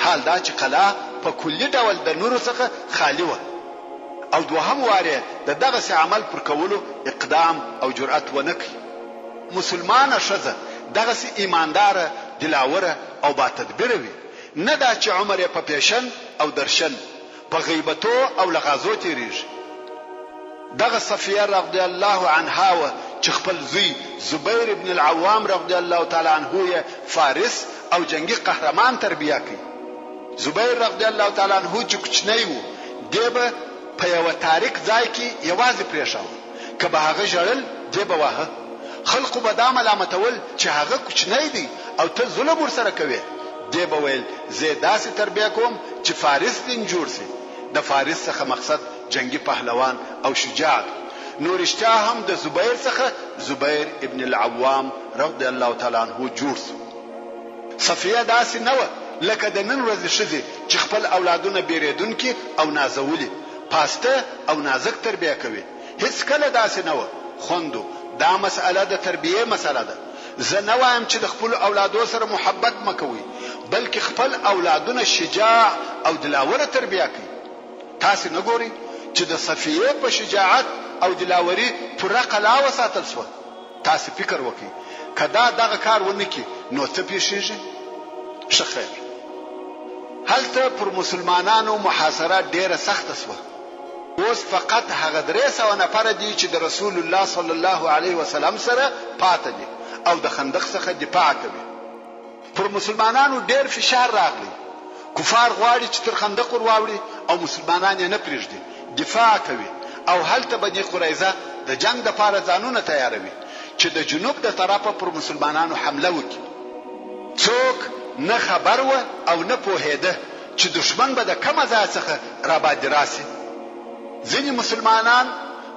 حال دا چې قلا په کلي ډول د نرو څخه خالي وه او دوهم وار یې د دغسې عمل پر کولو اقدام او جرأت ونه کړ. مسلمانه ښځه دغسې ایمانداره، دلاوره او با تدبیره وي، نه دا چې عمر یې په پېشن او درشن، په غیبتو او لغازو تېرېږي. دغه صفیه رضی الله عنها وه چې خپل زوی زبیر بن العوام رضی الله تعالی عنه یې فارس او جنګي قهرمان تربیه کړ. زبیر رضی الله تعالی عنه چې کوچنی و، دې به په یوه تاریک ځای کې یوازې پرېښاوه. که به هغه ژړل، دې به واهه. خلقو به دا ملامتول چې هغه کوچنی دی او ته ظلم ورسره کوې. دې به ویل، زه یې داسې تربیه کوم چې فارس دین جوړ شي. د فارس څخه مقصد جنګي پهلوان او شجاع دی. نو رښتیا هم د زبیر څخه زبیر ابن العوام رضی الله تعالی عنه جوړ شو. صفیه داسې نه وه لکه د نن ورځې ښځې چې خپل اولادونه بېرېدونکي او نازولي، پاسته او نازک تربیه کوي. هیڅکله داسې نه وه. خوندو! دا مسئله د تربیې مسئله ده. زه نه وایم چې د خپلو اولادو سره محبت مه کوئ، بلکې خپل اولادونه شجاع او دلاوره تربیه کړئ. تاسې نه ګورئ چې د صفیې په شجاعت او دلاوري پوره قلا وساتل شوه؟ تاسې فکر وکړئ که دا دغه کار ونه کړي نو څه پېښېږي؟ ښه خیر. هلته پر مسلمانانو محاصره ډېره سخته شوه. اوس فقط هغه 300 نفره دي چې د رسول الله صلی الله علیه وسلم سره پاته دي او د خندق څخه دفاع کوي. پر مسلمانانو ډېر فشار راغلی، کفار غواړي چې تر خندق ور واوړي او مسلمانان یې نه پرېږدي، دفاع کوي او هلته بني قریظه د جنګ لپاره ځانونه تیاروي چې د جنوب د طرفه پر مسلمانانو حمله وکړي. څوک نه خبر وه او نه پوهېده چې دښمن به د کومه ځایه څخه راباندې راشي. ځینې مسلمانان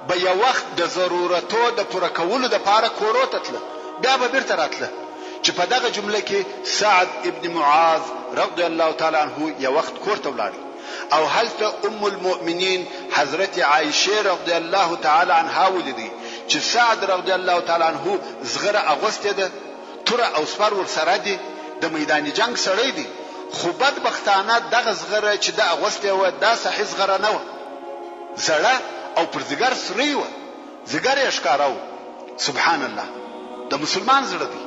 به یو وخت د ضرورتو د پوره کولو لپاره کورو ته تله، بیا به بیرته راتله چې په دغه جمله کې سعد ابن معاذ رضی الله تعالی عنه یو وخت کور ته ولاړی او هلته ام المؤمنین حضرت عائشې رضی الله تعالی عنها ولیدی چې سعد رضی الله تعالی عنه زغره اغوستې ده، توره او سپر ورسره دي، د میدان جنګ سړی دی، خو بدبختانه دغه زغره چې ده اغوستې وه دا صحیح زغره نه وه، زړه او پر ځیګر سورۍ وه، ځیګر یې ښکاره و. سبحان الله! د مسلمان زړه دی.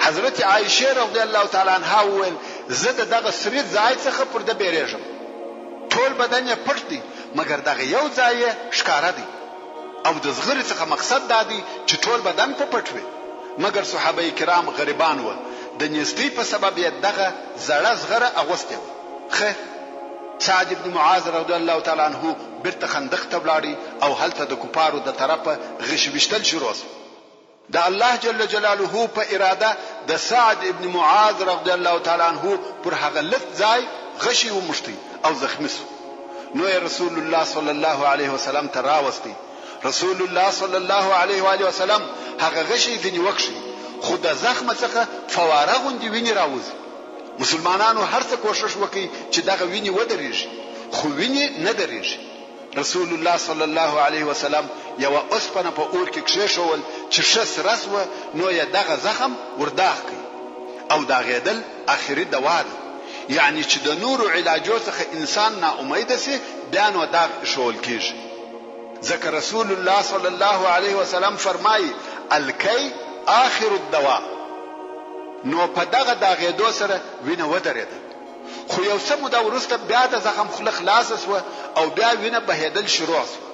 حضرت عائشې رضی الله تعالی عنها وویل، زه د دغه سري ځای څخه پر ده بیریږم. ټول بدن یې پټ دی، مګر دغه یو ځای یې ښکاره دی او د زغرې څخه مقصد دا دی چې ټول بدن په پټ وي، مګر صحابه کرام غریبان وه، د نیستۍ په سبب یې دغه زړه زغره اغوستې وه. خیر! سعد بن معاذ رضی الله تعالی عنه بیرته خندق ته ولاړی او هلته د کفارو د طرفه غشي ویشتل شروع شو. د الله جل جلاله په اراده د سعد ابن معاذ رضی الله تعالی عنه پر هغه لت ځای غشی وموښتی او زخمی شو، نو یې رسول الله صلی الله علیه وسلم ته راوستی، رسول الله صلی الله علیه وآله وسلم هغه غشی ځنې وکښی، خو د زخمه څخه فواره غوندې وینې راوځي، مسلمانانو هر څه کوښښ وکړ چې دغه وینې ودریږي، خو وینې نه دریږي. رسول الله صلی الله علیه وسلم یوه اوسپنه په اور کې کښېښوول چې ښه سره شوه نو یې دغه زخم ور داغ کړ او داغېدل اخري دوا ده یعنې چې د نورو علاجو څخه انسان نا امیده شي بیا نو داغ ایښوول کېږي ځکه رسول الله صلی الله علیه وسلم فرمایي الکی آخر الدواء نو په دغه داغېدو سره وینه ودرېده. خو یو څه موده وروسته بیا د زخم خوله خلاصه شوه او بیا وینه بهېدل شروع شوه.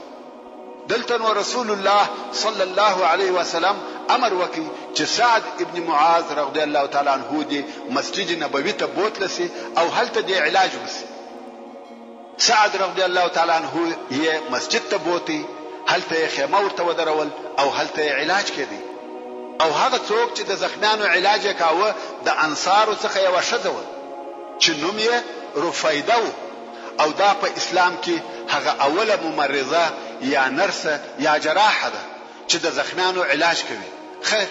دلته نو رسول الله صلی الله علیه وسلم امر وکړ چې سعد ابن معاذ رضی الله تعالی عنه دې مسجد نبوي ته بوتله شي او هلته دې علاج وشي. سعد رضی الله تعالی عنه یې مسجد ته بوتی، هلته یې خیمه ورته ودرول او هلته یې علاج کېدی او هغه څوک چې د زخمیانو علاج یې کاوه د انصارو څخه یوه ښځه وه چې نوم یې رفیده و او دا په اسلام کې هغه اوله ممرضه یا نرسه یا جراحه ده چې د زخمیانو علاج کوي. خیر!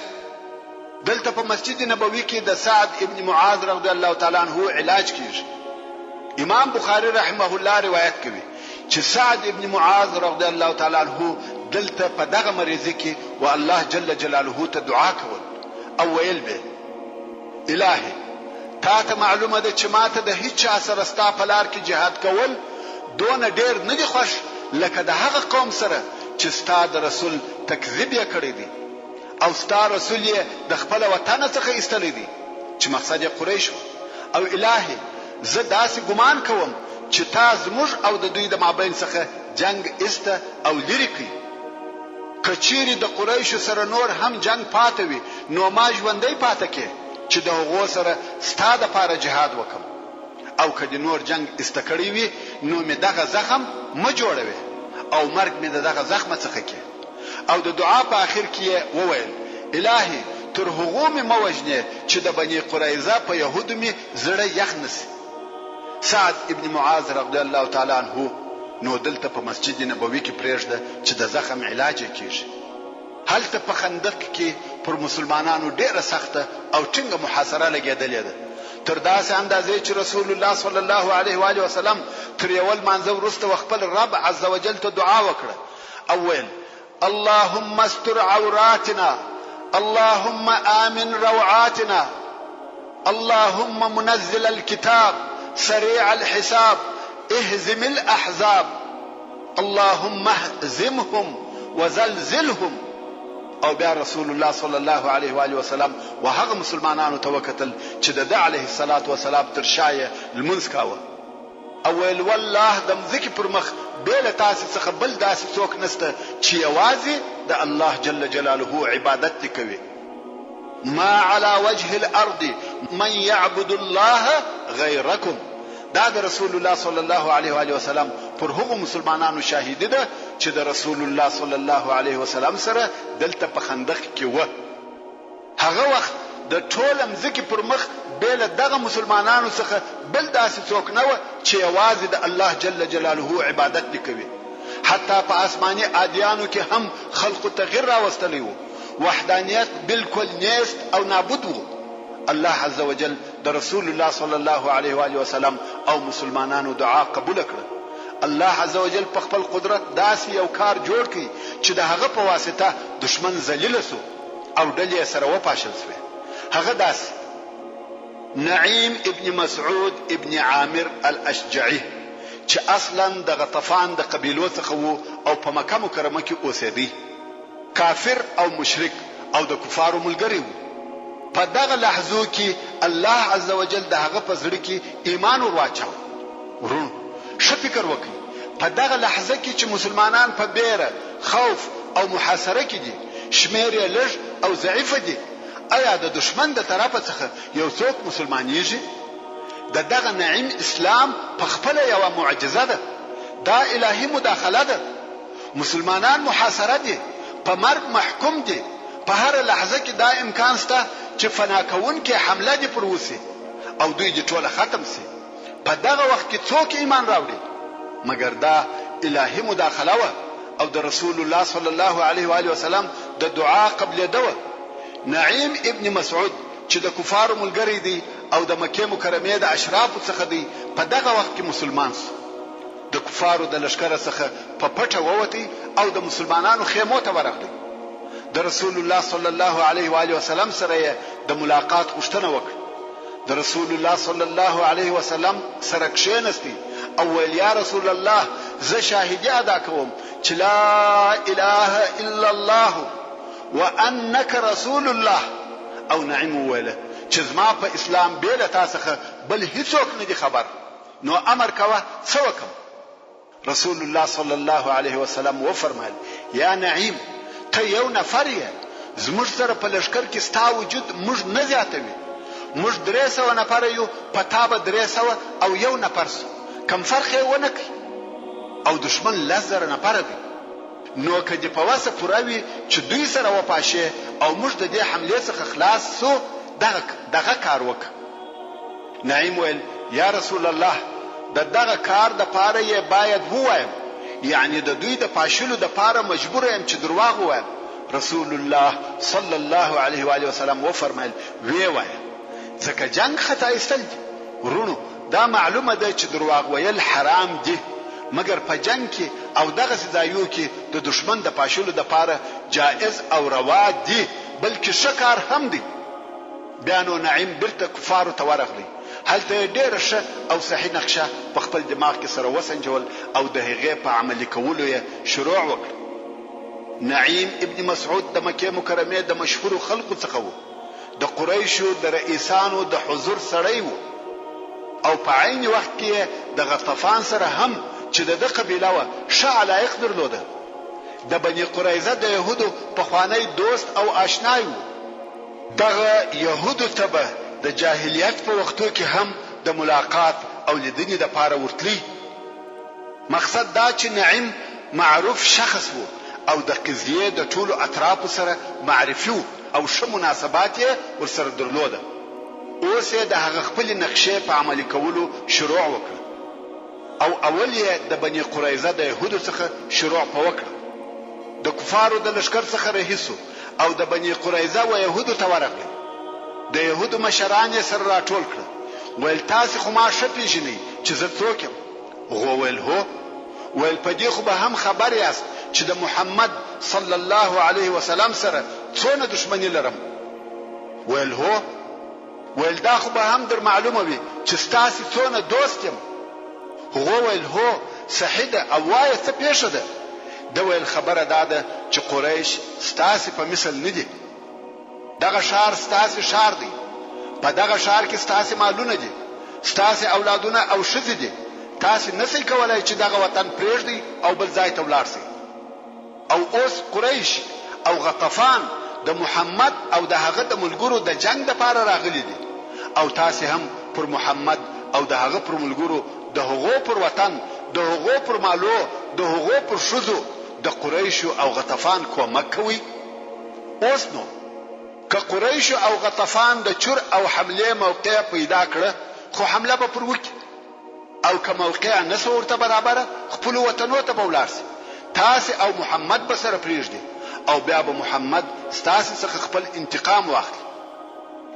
دلته په مسجد نبوي کې د سعد ابن معاذ رضی الله تعالی عنه علاج کیږي. امام بخاري رحمه الله روایت کوي چې سعد ابن معاذ رضی الله تعالی عنه دلته په دغه مریضي کې و الله جل جلاله ته دعا کول او ویل به الهي تا ته معلومه ده چې ماته د هیچا سره ستا په لار کې جهاد کول دونه ډیر نه دي خوښ لکه د هغه قوم سره چې ستا د رسول تکذیب یې کړی دی او ستا رسول یې د خپله وطنه څخه ایستلی دی چې مقصد یې قریش وه او الهی زه داسې ګمان کوم چې تا زموږ او د دوی د مابین څخه جنګ ایسته او لیرې کړ که چیرې د قریشو سره نور هم جنګ پاته وي نو ما ژوندی پاته کې چې د هغو سره ستا د پاره جهاد وکړم او که دې نور جنګ ایسته کړی وي نو مې دغه زخم مه جوړوې او مرګ مې د دغه زخمه څخه کې. او د دعا په اخر کې یې وویل، الهي! تر هغو مې مه وژنې چې د بني قریظه په یهودو مې زړه یخ نه شي. سعد ابن معاذ رضی الله تعالی عنه نو دلته په مسجد نبوي کې پرېږده چې د زخم علاج یې کېږي. هلته په خندق کې پر مسلمانانو ډېره سخته او ټینګه محاصره لګېدلې ده، تر داسې اندازې چې رسول الله صلی الله علیه وآله وسلم تر یوه لمانځه وروسته وخپل رب عزوجل ته دعا وکړه او ویل، اللهم استر عوراتنا، اللهم آمن روعاتنا، اللهم منزل الكتاب، سريع الحساب، اهزم الاحزاب، اللهم اهزمهم وزلزلهم. او بیا رسول الله صلی الله علیه و آله وسلم و هغه مسلمانانو ته وکتل چې د ده علیه الصلاة والسلام تر شا یې لمونځ کاوه. او ویل، والله د مځکې پر مخ بې له تاسې څخه بل داسې څوک نشته چې یوازې د الله جل جلاله عبادت دې کوي، ما علی وجه الارض من یعبد الله غیرکم، دا د رسول الله صلی الله علیه وآله وسلم پر هغو مسلمانانو شاهدي ده چې د رسول الله صلی الله علیه وسلم سره دلته په خندق کې وه. هغه وخت د ټوله مځکې پر مخ بې له دغه مسلمانانو څخه بل داسې څوک نه وه چې یوازې د الله جل جلاله عبادت دې کوي. حتی په آسماني ادیانو کې هم خلقو تغیر راوستلی وو، وحدانیت بالکل نیست او نابود وو. الله عزوجل د رسول الله صلی الله علیه وآله وسلم او مسلمانانو دعا قبوله کړه. الله عزوجل په خپل قدرت داسې یو کار جوړ کړ چې د هغه په واسطه دښمن ذلیل شو. او ډلې یې سره وپاشل شوې، هغه داسې. نعیم ابن مسعود ابن عامر الاشجعي چې اصلاً د غطفان د قبیلو څخه وو او په مکه مکرمه کې اوسېدی، کافر او مشرک او د کفارو ملګری وو، په دغه لحظو کې الله عزوجل د هغه په زړه کې ایمان ور واچاوه. وروڼو! ښه فکر وکړئ! په دغه لحظه کې چې مسلمانان په بېره، خوف او محاصره کې دي، شمېر یې لږ او ضعیفه دي، ایا د دښمن د طرفه څخه یو څوک مسلمانیږي؟ د دغه نعیم اسلام په خپله یوه معجزه ده، دا الهي مداخله ده. مسلمانان محاصره دي، په مرګ محکوم دي، په هره لحظه کې دا امکان شته چې فنا کوونکې حمله دې پر وشي او دوی دې ټوله ختم شي. په دغه وخت کې څوک ایمان راوړي؟ مګر دا الهي مداخله وه او د رسول الله صلی الله علیه و آله وسلم د دعا قبلېده وه. نعیم ابن مسعود چې د کفارو ملګری دی او د مکې مکرمې د اشرافو څخه دی په دغه وخت کې مسلمان شو. د کفارو د لښکره څخه په پټه ووتی او د مسلمانانو خیمو ته ورغلی. د رسول الله صلی الله علیه و آله وسلم سره یې د ملاقات غوښتنه وکړه. د رسول الله صلی الله علیه وسلم سره کښېنستی او ویل یا رسول الله زه شاهدي ادا کوم چې لا اله الا الله وانک رسول الله او نعیم وویل چې زما په اسلام بې له تا څخه بل هیڅوک نه دي خبر نو امر کوه څه وکم رسول الله صلی الله علیه وسلم وفرمایل، یا نعیم! ته یو نفر یې، زموږ سره په لښکر کې ستا وجود موږ نه زیاتوي، موږ 300 نفره یو، په تا به 301 نفر شو، کوم فرق یې ونه کړ او دښمن 10,000 نفره دی، نو که دې په وسه پوره وي چې دوی سره وپاشې او موږ د دې حملې څخه خلاص شو، دغه دغه کار وکړه. نعیم ویل، یا رسول الله! د دغه کار د پاره یې باید ووایم، یعنې د دوی د پاشلو د پاره مجبور یم چې درواغ ووایم، رسول الله صلی الله علیه وآله وسلم وفرمایل، ویې وایه، ځکه جنګ خطا ایستل دي. وروڼو! دا معلومه ده چې درواغ ویل حرام دي، مګر په جنګ کې او دغسې ځایو کې د دښمن د پاشلو د پاره جائز او روا دي، بلکې ښه کار هم دی. بیا نو نعیم بیرته کفارو ته ورغلی، هلته یې ډېره ښه او صحیح نقشه په خپل دماغ کې سره وسنجول او د هغې په عملي کولو یې شروع وکړه. نعیم ابن مسعود د مکې مکرمې د مشهورو خلقو څخه وو، د قریشو د رئیسانو د حضور سړی وو او په عین وخت کې یې د غطفان سره هم چې د ده قبیله وه ښه علایق درلوده. د بني قریظه د یهودو پخوانی دوست او آشنای وو. دغه یهودو ته به د جاهلیت په وختو کې هم د ملاقات او لیدنې لپاره ورتلی. مقصد دا چې نعیم معروف شخص وو او د قضیې د ټولو اطرافو سره معرفي وو او ښه مناسبات یې ورسره درلوده. اوس یې د هغه خپلې نقشې په عملي کولو شروع وکړه. او اول یې د بني قریظه د یهودو څخه شروع په وکړه. د کفارو د لښکر څخه رهي شو او د بني قریظه و یهودو ته ورغلی. د یهودو مشران یې سره راټول کړه. ویل تاسې خو ما ښه پېژنئ چې زه څوک یم؟ هغو ویل هو. ویل په دې خو به هم خبر یاست چې د محمد صلی الله علیه وسلم سره څونه دښمني لرم؟ ویل هو. ویل دا خو به هم در معلومه وي چې ستاسې څونه دوست یم؟ هغو ویل هو صحیح ده او وایه څه پېښه ده؟ ده ویل خبره دا ده چې قریش ستاسې په مثل نه دي، دغه ښار ستاسې ښار دی، په دغه ښار کې ستاسې مالونه دي، ستاسې اولادونه او ښځې دي، تاسې نه شئ کولای چې دغه وطن پرېږدئ او بل ځای ته ولاړ شئ. او اوس قریش او غطفان د محمد او د هغه د ملګرو د جنګ دپاره راغلي دي او تاسې هم پر محمد او د هغه پر ملګرو د هغو پر وطن، د هغو پر مالو، د هغو پر ښځو د قریشو او غطفان کومک کوئ؟ اوس نو که قریشو او غطفان د چور او حملې موقع پیدا کړه خو حمله به پر وکړي. او که موقع نه شوه ورته برابره خپلو وطنو ته به ولاړ شي، تاسې او محمد به سره پرېږدي او بیا به محمد ستاسې څخه خپل انتقام واخلي.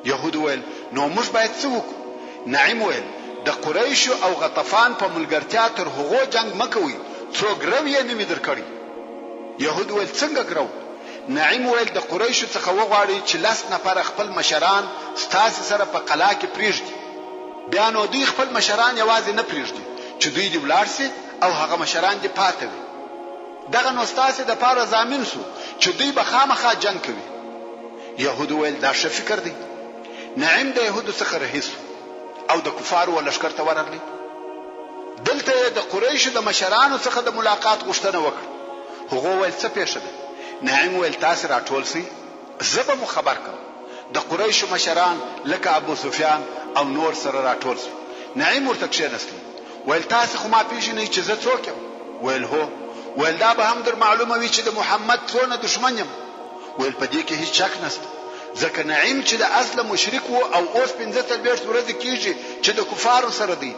یهودو ویل، نو موږ باید څه وکړو؟ نعیم ویل، د قریشو او غطفان په ملګرتیا تر هغو جنګ مه کوئ څو ګرو یې نه وي درکړی. یهودو ویل، څنګه ګرو؟ نعیم ویل، د قریشو څخه وغواړئ چې لس نفره خپل مشران ستاسې سره په قلا کې پرېږدي. بیا نو دوی خپل مشران یوازې نه پرېږدي چې دوی دې ولاړ شي او هغه مشران دې پاته وي. دغه نو ستاسې دپاره ضامن شو چې دوی به خامخا جنګ کوي. یهودو ویل دا ښه فکر دی. نعیم د یهودو څخه رهي شو او د کفارو و لښکر ته ورغلی. دلته یې د قریشو د مشرانو څخه د ملاقات غوښتنه وکړه. هغو ویل څه پېښه ده؟ نعیم ویل تاسې راټول شئ زه به مو خبر کړم. د قریشو مشران لکه ابوسفیان او نور سره راټول شول. نعیم ورته کښېنستئ. ویل تاسې خو ما پېژنئ چې زه څوک یم؟ ویل هو. ویل دا به هم در معلومه وي چې د محمد څونه دښمن یم. ویل په دې کې هیڅ شک نشته. ځکه نعیم چې د اصله مشرک وو او اوس 45 ورځې کیږي چې د کفارو سره دی.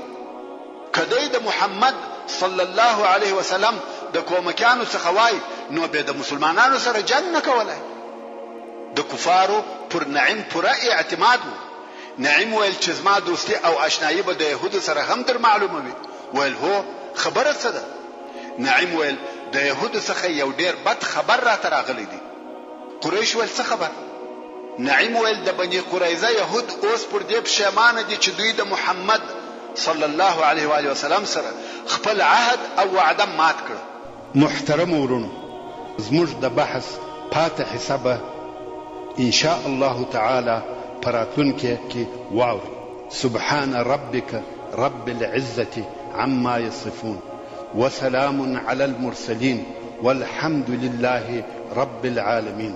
که دی د محمد صلی الله علیه وسلم د کومکیانو څخه وای نو به د مسلمانانو سره جنګ نه کولای. د کفارو پر نعیم پوره اعتماد وو. نعیم ویل چې زما دوستي او آشنايي به د یهودو سره هم در معلومه وي. ویل هو، خبره څه ده؟ نعیم ویل د یهودو څخه یو ډیر بد خبر راته راغلی دی. قریش ویل څه خبر؟ نعیم ویل د بني قریظه یهود اوس پر دې پښیمانه دي چې دوی د محمد صلی الله علیه وآله وسلم سره خپل عهد او وعده مات کړه. محترمو وروڼو زموږ د بحث پاته حصه به ان شاء الله تعالی په راتلونکې کې واورئ. سبحان ربک رب العزة عما يصفون وسلام علی المرسلین والحمد لله رب العالمین.